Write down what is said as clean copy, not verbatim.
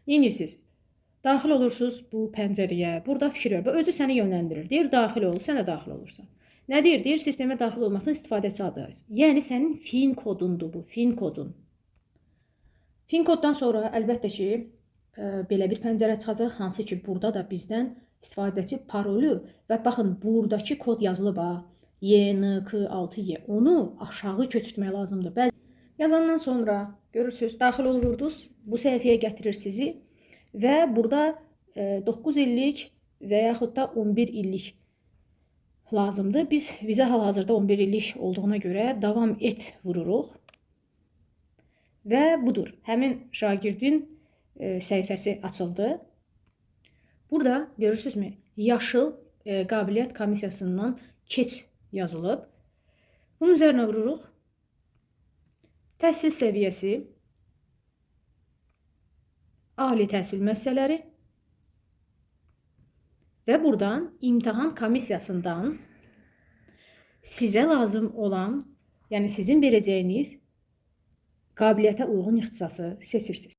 Nə edirsiniz? Daxil olursunuz bu pəncərəyə. Burada fikir ver. Özü səni yönləndirir. Deyir daxil ol, sən də daxil olursan. Nə deyir? Deyir sistemə daxil olmaq üçün istifadəçi adı. Yəni sənin FIN kodundur bu, FIN kodun. FIN koddan sonra əlbəttə ki, belə bir pəncərə çıxacaq, hansı ki, burada da bizdən istifadəçi parolu və baxın buradakı kod yazılıb ha. YNK6Y. Onu aşağı köçürtmək lazımdır. Bəzi yazandan sonra görürsüz, daxil olurdunuz. Bu səhifəyə gətirir sizi və burada 9 illik və yaxud da 11 illik lazımdır. Biz bizə hal-hazırda 11 illik olduğuna görə davam et vururuq. Və budur. Həmin şagirdin səhifəsi açıldı. Burada görürsünüzmü? Yaşıl qabiliyyət komissiyasından keç yazılıb. Bunun üzərinə vururuq. Təhsil səviyyəsi, ali təhsil müəssisələri və buradan imtahan komissiyasından sizə lazım olan, yəni sizin verəcəyiniz qabiliyyətə uyğun ixtisası seçirsiniz.